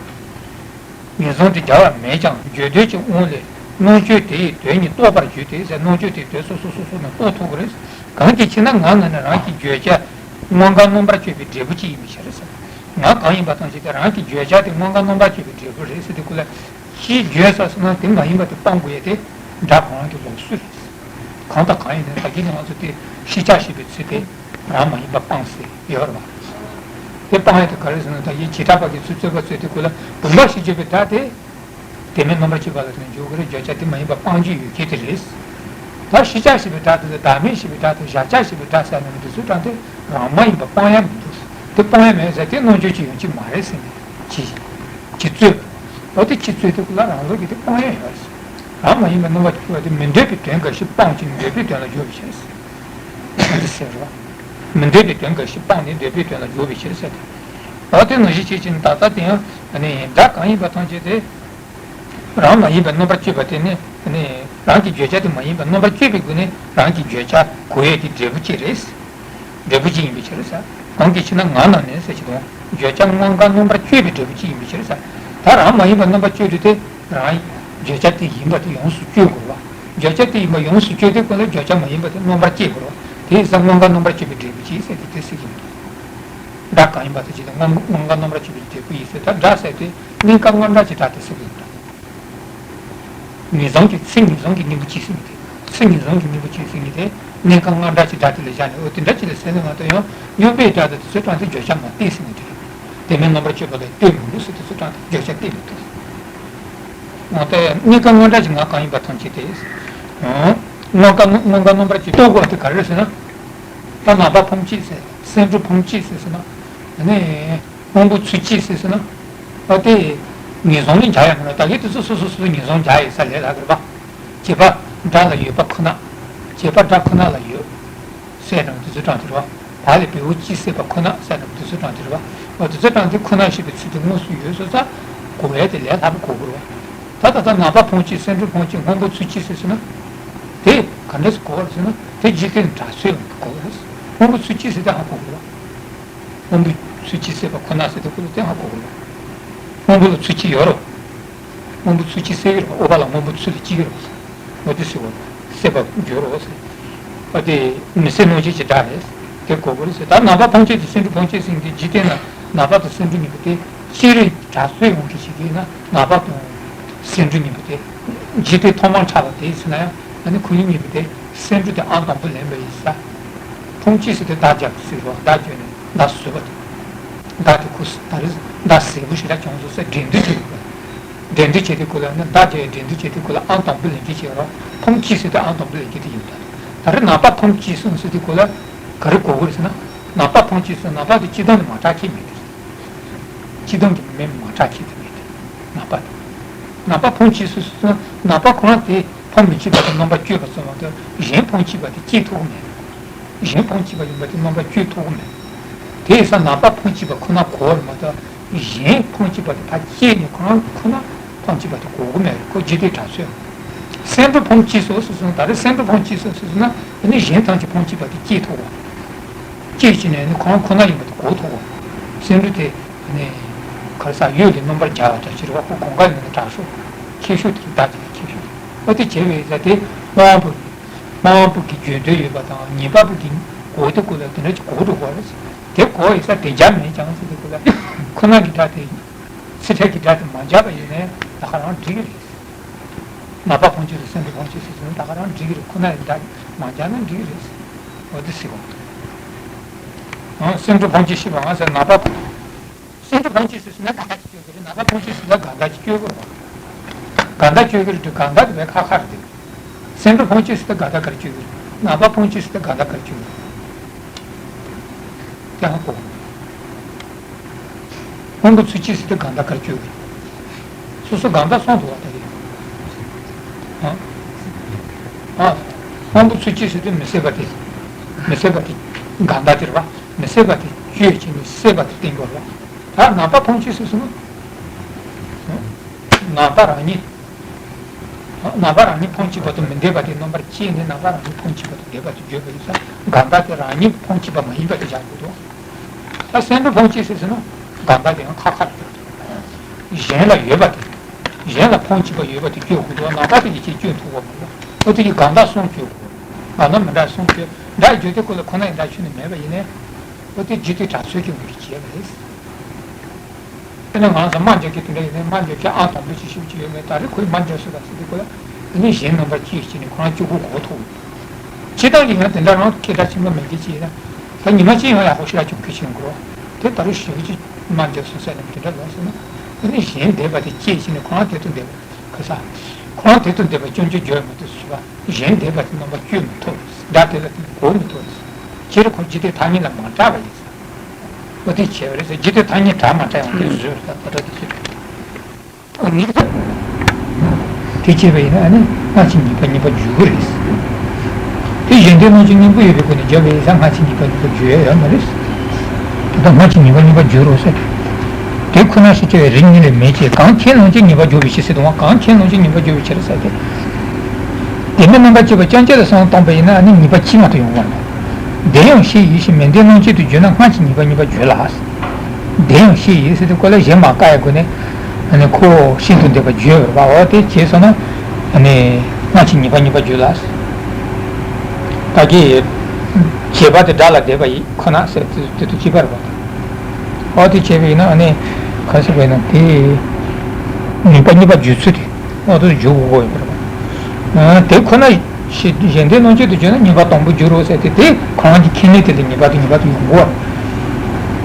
ངེས་བཟུང་དེ་སྦྱར་བ་མེད་ཀྱང་བརྗོད་འདོད་ཀྱི་དབང་ལས་རྣམ་གཅོད་དེ་ཡི་དོན་ཉིད་རྟོགས་པར་འགྱུར་ཏེ་ཟེར། རྣམ་གཅོད་དེ་དོན་སོ་སོ་སོ་སོ་ནས་རྟོགས་ཐུབ་ཀྱི་རེད། གང་གི་ཕྱིར་ན་ང་ང་ནི་རང་གི་བརྗོད་བྱ་དངོས་འགལ་རྣམ་པར་གཅོད་པའི་འབྲས་བུ་གཅིག་ཡིན་པའི་ཕྱིར་ཟེར། ང་གང་ཡིན་པ་དང་ཞིག་དེ་རང་གི་བརྗོད་བྱ་དེ་དངོས་འགལ་རྣམ་པར་གཅོད་པའི་འབྲས་བུ་རེད་ཟེར་དུས་སྐབས་ལ། ཅིའི་བརྗོད་ས་སོང་ན་དེ་མ་ཡིན་པ་དེ་སྤང་དགོས་ཡ་དེ་སྒྲ་གང་རུང་གི་ལུགས་སྲོལ་རེད། གང་དང་གང་ཡིན་ནའི་ད་གིན་ང་ཚོ་དེ་ཤེས་བྱ་ཞེས་པའི་ཚུལ་དེ་རང་མ་ཡིན་པ་སྤངས་ཟེར་ཡོད་རེད་བ། དེ་སྤང་ཡ་དེ་ག་རེ་ཟེར་ན་ད་ཡིན་བྱེ་བྲག་པ་གི་ཚུལ་རྩོད་པ་རྩོད་དུས་སྐབས་ལ་བུམ་པ་ཞེས་བརྗོད་པའི་སྒྲ་དེ། དེ་མིན་རྣམ་པར་གཅོད་པ་ལ་དོན་འཇོག་གི་རེད། བརྗོད་བྱ་དེ་མ་ཡིན་པ་སྤང་རྒྱུ་ཡོད་མཁན་དེ་རེད། ད་ཤེས་བྱ་ཞེས་པའི་སྒྲ་དེ་དང་བདག་མེད་ཞེས་པའི་སྒྲ་དེ་བཞག་བྱ་ཞེས་པའི་སྒྲ་ཟེར་ནས་འདི་ཚོའི་སྒྲ་དེ་རང་མ་ཡིན་པ་སྤང་ཡ་མི་འདུག་དེ་སྤང་ཡ་མེད་ཟེར་དེ་རྣམ་གཅོད་ཀྱི་ཡོང་གི་མ་རེད་ཟེར་ནས་ཅི་ཅི་རྩོད་པ། འོ་དེ་ཅི་ཚོད་དེ་ཀུན་ལ་རང་ལུགས་ཀྱི་དེ་སྤང་ཡས་ཡོད་རེད། རང་མ་ཡིན་པའི་རྣམ་པ་བཅུ་པ་དེ་མི་འདོད་པའི་དོན་འགའ་ཞིག་སྤངས་ཀྱིས་འདོད་པའི་དོན་ལ་སྦྱོར་བའི་ཕྱིར། འོ་དེ་ཟེར་རོ། མི་འདོད་པའི་དོན་འགའ་ཞིག་སྤངས་ནས་འདོད་པའི་དོན་ལ་སྦྱོར་བའི་ཕྱིར་ཟེར་ཏེ། འོ་དེ་ནང་བཞིན་བྱེད་ཅིང་ད་ལྟ་དེ་ཡང་ནི་སྒྲ་གང་ཡིན་པ་ཐམས་ཅད་དེ། རང་མ་ཡིན་པའི་རྣམ་པར་དཔྱོད་པ་དེ་ནི་ནི་རང་གི་བརྗོད་བྱ་དེ་མ་ཡིན་པའི་རྣམ་པར་དཔྱོད་པའི་སྒོ་ནས་རང་གི་བརྗོད་བྱ་གོ་ཡས་དེ་འབྲས་བུ་གཅིག་རེད། འབྲས་བུ་གཅིག་ཡིན་པའི་ཕྱིར་ཟེར། གང་གི་ཕྱིར་ན་ང་རྣམས་ནི་ཟེར་གྱི་དང་བརྗོད་བྱ་དངོས་འགལ་རྣམ་པར་དཔྱོད་པའི་འབྲས་བུ་གཅིག་ཡིན་པའི་ཕྱིར་ཟེར། ད་རང་མ་ཡིན་པའི་རྣམ་པར་དཔྱོད་དུས་དེ་རང་བརྗོད་བྱ་དེ་ཡིན་པ་དེ་ཡོངས་སུ་དཔྱོད་དགོས་པ། བརྗོད་བྱ་དེ་ཡིན་པ་ཡོངས་སུ་དཔྱོད་དུས་ཀུན་ལ་བརྗོད་བྱ་མ་ཡིན་པ་དེ་མངོན་པར་སྐྱེ་དགོས་པ། དེ་ཡིན་ཙང་དངོས་འགལ་རྣམ་པར་དཔྱོད་པའི་འབྲས་བུ་གཅིག་ཟེར་དེ་དེ་ཟེར་གྱི་འདུག་སྒྲ་གང་ཡིན་པ་དེ་ཅི་སྟེ་དངོས་དངོས་འགལ་རྣམ་པར་དཔྱོད་པའི་འབྲས་བུ་ཡིན་ཟེར། ད་སྒྲ་ཟེར་དུས་གནས་སྐབས་ལྔ་སྒྲ་གྱི་སྒྲ་དེ་ཟེར་གྱི་འདུག་ངེས་བཟུང་གི་ཚིག་ངེས་བཟུང་གི་གཉེན་པོ་གཅིག་ཟེར་མི་དེ། ཚིག་ངེས་བཟུང་གི་གཉེན་པོ་གཅིག་ཟེར་མི་དེ་གནས་སྐབས་ལྔ་སྒྲ་གྱི་སྒྲ་དེ་ལ་བཞག་ནས། འོ་དེ་འདྲ་ཅིག་ལ་ཟེར་ནས་ང་ཚོ་ཡང་སྙོམས་པའི་སྒྲ་དེ་དེ་ཚོའི་སྟེང་དུ་བརྗོད་བྱ་མ་གཏད་ཟེར་མི་དེ། དེ་མིན་རྣམ་པར་དཔྱོད་པ་ལ་ལྟོས་མིན་འདུག་ཟེར། དེ་ཚོའི་སྟེང་དུ་བརྗོད་བྱ་གཏད་མི་འདུག་འོ་དེ་གནས་སྐབས་ལྔ་སྒྲ་གྱི་ང་གང་ཡིན་པ་ཐམས་ཅད་དེ། དངོས་འགལ་དངོས་འགལ་རྣམ་པར་གཅིག་རྟོགས་དགོས་པ་དེ་ག་རེ་རེད་ཟེར་ན། ད་ནང་པ་ཕུང་གཅིག་ཟེར། སེ་འབྲུ་ཕུང་གཅིག་ཟེར་ཟེར་ན། ཨ་ནི། སྔོན་པོ་ཚུལ་གཅིག་ཟེར་ཟེར་ན། ཨ་དེ། ངེས་བཟུང་ནི་བྱ་ཡ་མིན་ལ་ད་གིན་དེ་ཚོ་སོ་སོ་སོ་སོ་ངེས་བཟུང་བྱ་ཡི་ས་ལས་ལ་གི་རེད་པ། བྱས་པ་སྒྲ་ལ་ཡོད་པ་ཁོ་ན། བྱས་པ་སྒྲ་ཁོ་ན་ལ་ཡོད། ཟེར་དང་དེ་ཚོ་དྲངས་དེ་རེད་པ། བ་ལས་བེའུ་གཅིག་ཟེར་པ་ཁོ་ན་ཟེར་དང་དེ་ཚོ་དྲངས་དེ་རེད་པ། ཨ་དེ་ཚོ་དྲངས་དེ་ཁོ་ན་ཞེས་པའི་ཚུལ་དེ་དངོས་སུ་ཡོད་སོང་ཙང་གོ་བས་དེ་ལས་སླ་པོ་གོ་དགོས་རེད་པ། ད་ད་ལྟ་ནང་པ་ཕུང་གཅིག་སེ་འབྲུ་ཕུང་གཅིག་སྔོན་པོ་ཚུལ་གཅིག་ཟེར་ཟེར་ན། དེ་ག་འདྲས་སེ་གོ་བ་རེད་ཟེར་ན་དེ་འཇིག་རྟེན་སྒྲ་ཚོད་ཡོང་གི་གོ་བ་རེད། སྔོན་པོ་ཚུལ་གཅིག་ཟེར་དེ་ཧ་གོ་དགོས་རེད་པ། སྔོན་པོ་ཚུལ་གཅིག་ཟེར་པ་ཁོ་ན་ཟེར་དུས་ཁོ་ལ་དེ་ཧ་གོ་དགོས་རེད། སྔོན་པོ་ལ་ཚུལ་གཅིག་ཡོད་རེད། སྔོན་པོ་ཚུལ་གཅིག་ཟེར་གྱི་རེད། ཨོ་བ་ལ་སྔོན་པོ་ཚུལ་ལ་གཅིག་གི་རེད། འོ་དེ་ཟེར་བ། སྲེད་པ་འགྱུར་རོ་ཟེར། ཨ་དེ་མི་སྲེད་སྣང་བྱེད་ཀྱི་སྒྲ་རེད། དེ་གོ་དགོས་རེད་ཟེར། ད་ནང་པ་ཕུང་གཅིག་དེ་སེ་འབྲུ་ཕུང་གཅིག་ཟེར་མཁན་དེ་འཇིག་རྟེན་ན་ནང་པ་དང་སེ་འབྲུ་གཉིས་པོ་དེ་སྤྱིར་སྒྲ་ཚོད་ཡོང་གི་ཞིག་ཡིན་ན་ནང་པ་དང་སེ་འབྲུ་གཉིས་པོ་དེ་འཇིག་རྟེན་ཐོག་མར་འཆར་བ་དེ་ཡིན་ཟེར་ན་ཡང་ཨ་ནི་ཁོ་གཉིས་གཉིས་པོ་དེ་སེ་འབྲུ་དེ་ཨང་དང་པོ་ལེན་པ་ཡིན་ས། ཕུང་གཅིག་ཟེར་དེ་བརྡ་རྒྱབ་ཟེར་བ་བརྡ་བརྒྱབ་ནས་བརྡ་བཟོས་པ་དེ། བརྡ་དེ་ཁོ་ད་རེས་བརྡ་གསལ་པོ་ཞིག་ལ་བྱུང་སོང་ཟེར་འགྲན་བསྡུར་བྱེད་དགོས། འགྲན་བསྡུར་བྱེད་དུས་སྐབས་ལ་ནི་བརྡ་བརྒྱབ་འགྲན་བསྡུར་བྱེད་དུས་སྐབས་ལ་ཨང་དང་པོ་ལེན་གྱི་བྱེད་རོགས། ཕུང་གཅིག་ཟེར་དུས་ཨང་དང་པོ་ལེན་གྱི་དེ་ཡིན། ད་རེས་ནང་པ་ཕུང་གཅིག་གསུངས་ཟེར་དུས་སྐབས་ལ་ག་རེ་གོ་དགོས་རེད་ཟེར་ན། ནང་པ་ཕུང་གཅིག་གསུངས་ནང་པ་དེ་སྤྱི་དོན་ནི་མ་གྲགས་ཁྱད་མེད་དེ། སྤྱི་དོན་གྱི་མི་མ་གྲགས་ཁྱད་དེ་མེད་དེ། ནང་པ་དེ། ནང་པ་ཕུང་གཅིག་གསུངས་ཟེར་ན་ནང་པ་ཁོ་རང་དེ་ཕུང་མི་གཅིག་པ་དེ་རྣམ་པར་དཔྱོད་པ་ཙམ་མ་གཏོགས་གཞན་ཕུང་གཅིག་པ་དེ་སྐྱེ་ཐུབ་ཀྱི་མེད། གཞན་ཕུང་གཅིག་པ་ཡིན་པ་དེ་རྣམ་པར་དཔྱོད་ཐུབ་ཀྱི་མེད། དེ་ཡིན་ཙང་ནང་པ་ཕུང་གཅིག་པ་ཁོ་ན་གོ་བ་རེད་མ་གཏོགས་གཞན་ཕུང་གཅིག་པ་དེ་ཕར་སྐྱེས་ནས་ཁོ་རང་ཁོ་ན་ཕུང་གཅིག་པ་དེ་གོ་གི་མེད་རེད། ཁོ་འཇིག་རྟེན་སྒྲ་ཚོད། སེ་འབྲུ་ཕུང་གཅིག་སོ་སོ་སོ་ད་རེས་སེ་འབྲུ་ཕུང་གཅིག་སོ་སོ་སོ་ན་ཨ་ནི་གཞན་ཐམས་ཅད་ཕུང་གཅིག་པ་དེ་སྐྱེས་ཐུབ་བོ། སྐྱེས་ཕྱིན་ནས་ཨ་ནི་ཁོ་རང་ཁོ་ན་ཡིན་པ་དེ་གོ་ཐུབ་བོ། སེ་འབྲུ་དེ་ཨ་ནི་ག་རེ་ཟ་འོད་ལས་རྣམ་པར་རྒྱལ་བ་འདྲ་ཅིག་རེད་བ། ཁོ་གོང་ཁ་ཡིན་ན་དྲག་ཤོས་ཁྱད་ཤོས་དེ་བདག་དེ་ལ་ཁྱད་ཤོས་དེ་ཨ་དེ་བྱས་པའི་ས་དེ་དབང་པོ། དབང་པོ་གི་བརྗོད་འདོད་ཡོད་པ་དང་ཉན་པ་པོ་གི་གོ་དེ་ཀུན་ལ་དེ་འདྲ་ཅིག་གོ་འགྲོ་དགོས་རེད། དེ་གོ་ཡི་ས་དེ་འཇགས་མེད་ཀྱང་ཟེར་དེ་ཀུན་ལ་ཁོ་ན་གི་སྒྲ་དེ་ཚིག་ཕྲད་ཀྱི་སྒྲ་དེ་མ་འཇགས་པ་ཡིན་ནའི་ད་ག་རང་འགྲིག་གི་རེད། ནང་པ་ཕུང་གཅིག་རེད། སེ་འབྲུ་ཕུང་གཅིག་ཟེར་ན་ད་ག་རང་འགྲིག་གི་རེད། ཁོ་ན་ཡི་སྒྲ་མ་འཇགས་ན་འགྲིག་གི་རེད། འོ་དེ་ཟེར་བ། སེ་འབྲུ་ཕུང་གཅིག་ཤེས་པ་ང་ཟེར་ནང་པ། སེ་འབྲུ་ཕུང་གཅིག་ཟེར་ན་གང་ག་གཅིག་སྐྱོ་གི་རེད། ནང་པ་ཕུང་གཅིག་ཟེར་ན་གང་ག་གཅིག་སྐྱོ་གི་རེད། གང་ག་སྐྱོ་གི་རེད། གང་ག་དེ་བས་ཁ་ཁ་རེད། སེ་འབྲུ་ཕུང་གཅིག་ཟེར་ན་གང་ག་གར་སྐྱོ་གི་རེད། ནང་པ་ཕུང་གཅིག་ཟེར་ན་གང་ག་གར་སྐྱོ་གི་རེད། དེ་ཧ་གོ། སྔོན་པོ་ཚུལ་གཅིག་ཟེར་ན་གང་ག་གར་སྐྱོ་གི་རེད། སོ་སོ་གང་ག་སོང་འདུག་བ་ད་ཡིན། ཨ། ཨ། སྔོན་པོ་ཚུལ་གཅིག་ཟེར་དུས་མི་སྲིད་པ་དེ། མི་སྲིད་པ་དེ་གང་ག་དེ་རེད་བ། མི་སྲིད་པ་དེ་གཅོད་བྱས་ནས་སྲིད་པ་དེ་བསྟན་དགོས་རེད་བ། ད་ནང་པ་ཕུང་གཅིག་ཟེར་སོང་ན། ནང་པ་རང་ཉིད། ནང་པ་རང་ཉིད་ཕུང་གཅིག་པ་དང་མི་འདོད་པ་དེ་རྣམ་པར་དཔྱད་ནས་ནང་པ་རང་ཉིད་ཕུང་གཅིག་པ་དང་འདོད་པ་དེ་བརྗོད་པ་ཡིན་ཙང་གང་ག་དེ་རང་ཉིད་ཕུང་གཅིག་པ་མ་ཡིན་པ་དེ་བཞག་དགོས་འདུག་ད་སེ་འབྲུ་ཕུང་གཅིག་ཟེར་སོང་ན་གང་ག་དེ་ཡང་ཁ་ཁ་རེད། གཞན་ལ་ཡོད་པ་དེ། གཞན་ལ་ཕུང་གཅིག་པ་ཡོད་པ་དེ་སྐྱོ་དགོས་འདུག་ནང་པ་དེ་ཡིད་ཆེས་སྐྱོ་ཐུབ་པ་མ་རེད། ཨོ་དེ་ཡི་གང་ག་སོང་སྐྱོ་དགོས། གང་ག་མི་འདྲ་སོང་སྐྱོ་འདྲ་བརྗོད་དེ་ཁོ་ལ་ཁོ་ན་ཡི་འདྲ་ཆུ་ནི་མེད་པ་ཡིན་ནའི། ཨོ་དེ་ཇི་ལྟའི་དྲག་ཚོད་ཀྱི་འོས་ཀྱི་བྱས་པ་རེད། དེ་ནས་ང་ཚོ་དམར་འཇོག་གི་དེ་འདྲ་ཡིན་ནའི་དམར་འཇོག་གི་ཨང་དང་པོ་ཅིག་ཞུ་གི་ཡོད་མེད་ད་རེས་ཁོས་དམར་འཇོག་སུ་ལ་ཟེར་དུས་ཁོ་ལ་དེ་ནས་གཞན་རྣམ་པར་དཔྱོད་བྱས་ནས་ཁོ་རང་སྐྱོ་པོ་གོ་ཐུབ། སྤྱིར་བཏང་གི་ཡང་དེ་འདྲ་རང་སྐད་གྲགས་ཆེན་པོ་མེད་མཁན་ཅིག་ཡིན་ན་ད་ཉི་མ་གཅིག་ཡང་ཡག་པོ་ཞིག་ལ་སྐྱོན་ཁུལ་བྱེད་དགོས་རེད་བ། དེ་ད་རེས་ཞུ་གི་མ་འཇོག་སོང་ཟེར་ནས་དེ་འདྲ་ལབ་སོང་ན་དེ་ནས་གཞན་འདོད་པ་དེ་སྐྱེས་བྱས་ནས་ཁོ་རང་དེ་དང་འདོད་པ་ག་ས། ཁོ་རང་དེ་དང་འདོད་པ་སྐྱོན་བརྗོད་བརྗོད་མ་ཐུབ་ཟེར་བ་གཞན་འདོད་པ་དེ་རྣམ་པ་སྐྱོ་མི་ཐུབ་རེད། སྒྲ་དེ་ལ་དེ་གོ་མི་ཐུབ་རེད། སྤྱིར་ཁོ་འཇིག་རྟེན་ཐ་སྙད་ལ་མ་གྲགས་པ་ཡིན་ཟེར། འོ་དེ་བྱས་པ་རེད་ཟེར། འཇིག་རྟེན་ཐ་སྙད་གྲགས་མ་གྲགས་ཡང་དེ་བཟོས་རེད་ད་ལྟ་དེ་ཚོས། དེ་བྱས་པ་ཡིན་ན་ཨ་ནི་སྔ་ཕྱི་གཉིས་པ་གཉིས་པ་བརྗོད་ཀྱི་རེད། དེ་གཞན་དོན་སྣང་ཆེན་སྙིང་པོ་ཡོད་པའི་སྒོ་ནས་བརྗོད་པ་ཡིན་ཙང་སྔ་ཕྱི་གཉིས་པ་གཉིས་པ་བརྗོད་ཡ་ཡོད་མ་རེད། དེ་ལྟར་སྔ་ཕྱི་གཉིས་པ་གཉིས་པ་བརྗོད་རོགས་ཟེར། དེ་ཁོ་ན་ཞེས་བྱ་བའི་རིགས་གཉིས་ལས་མེད་ཅེས། གང་ཁས་བླངས་ཀྱང་ངེས་པར་འཇོག་པའི་ཕྱིར་ཟེར་དུས་གང་ཁས་བླངས་ཀྱང་ངེས་པར་འཇོག་པའི་ཕྱིར་ཟེར་ཏེ། དེ་མིན་རྣམ་པར་དཔྱོད་པ་རྐྱང་གཅིག་ལ་བསམ་བློ་བཏང་པ་ཡིན་ན་ཨ་ནི་ངེས་པ་ཕྱིས་མ་གཏོགས་ཡོང་གི་མ་རེད། དེ་ཡང་ཤེས་ཡིན་ཞེས་མིང་དོན་སྣང་བཅས་དུ་བརྗོད་ན་སྔ་ཕྱི་གཉིས་པ་གཉིས་པ་བརྗོད་ལ། དེ་ཡང་ཤེས་ཡིན་ཟེར་དུས་ཁོ་ལ་གཞན་མ་བཀག་ཡ་དགོས་ནས། ཨ་ནི་ཁོ་ཤིན་ཏུ་འདས་པ་བརྗོད་པར་བ་འོ་དེ་བྱས་སོང་ན། ཨ་ནི་སྔ་ཕྱི་གཉིས་པ་གཉིས་པ་བརྗོད་ལ། ད་གི་བྱེད་པ་དེ་སྒྲ་ལ་བསྡད་པ་ཡིན་ཁོ་ན་ཟེར་དུས་དེ་དུ་གཅིག་པར་བ། འོ་དེ་བྱས་པ་ཡིན་ན་ཨ་ནི་ག་ཟེར་བ་ཡིན་ན་དེ་ངེས་པ་གཉིས་པ་བརྗོད་ཚུལ་དེ། འོ་དེ་བརྗོད་དགོས་ཀྱི་ཡོད་པ་རེད་པ། དེ་ཁོ་ན་ཞེས་གཞན་དོན་སྣང་བཅས་དུ་བརྗོད་ན་ངེས་པ་དང་པོ་བརྗོད་རོགས་ཟེར་ཏེ་དེ་གང་གི་ཁས་ལེན་དེ་ལ་ངེས་པ་དང་ངེས་པ་དང་ཡོང་གོ།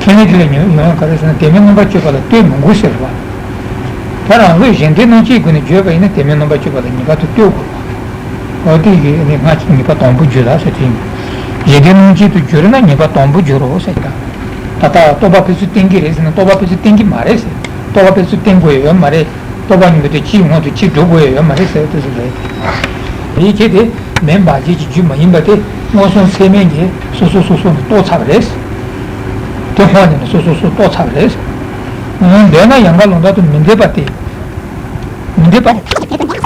ཁས་ལེན་དེ་ལ་ཡོང་ཡོང་ག་རེ་ཟེར་ན་དེ་མིན་རྣམ་པར་དཔྱོད་པ་ལ་ལྟོས་མི་དགོས་ཟེར་བ། ད་རང་ལུགས་གཞན་དོན་སྣང་བཅས་ཀྱི་སྒོ་ནས་བརྗོད་པ་ཡིན་ན་དེ་མིན་རྣམ་པར་དཔྱོད་པ་ལ་ངེས་པ་དང་ལྟོས་དགོས་པ། འོ་དེ་ཡིན་ནི་སྔ་ཕྱི་ངེས་པ་དང་པོ་བརྗོད་ལ་ཟེར་དེ་ཡིན། གཞན་དོན་སྣང་བཅས་དུ་བརྗོད་ན་ངེས་པ་དང་པོ་བརྗོད་རོགས་ཟེར་གྱི་ད། ད་ལྟ་རྟོག་པ་ཕན་ཚུན་བསྟན་གྱི་རེད་ཟེར་ན་རྟོག་པ་ཕན་ཚུན་བསྟན་གྱི་མ་རེད་ཟེར། རྟོག་པ་ཕན་ཚུན་བསྟན་དགོས་ཡ་ཡོད་མ་རེད། རྟོག་པ་གཉིས་པོ་དེ་གཅིག་སྔོན་དུ་གཅིག་འགྲོ་དགོས་ཡ་ཡོད་མ་རེད་ཟེར་དེ་ཟེར་རེད། དེའི་ཆེད་དེ་མེད་པ་ཅིག་གི་རྒྱུ་མ་ཡིན་པ་དེ་མངོན་སུམ་ཚད་མས་ཀྱིས་སོ་སོ་སོ་སོ་ནས་རྟོགས་ཚར་བ་རེད། དེ་ཧོ་ནས་ནས་སོ་སོ་སོ་རྟོགས་ཚར་བ་རེད། འདོད་ན་ཡང་ག་ལོང་དག་ཏུ་མི་འདོད་པ་སྟེ། མི་འདོད་པ།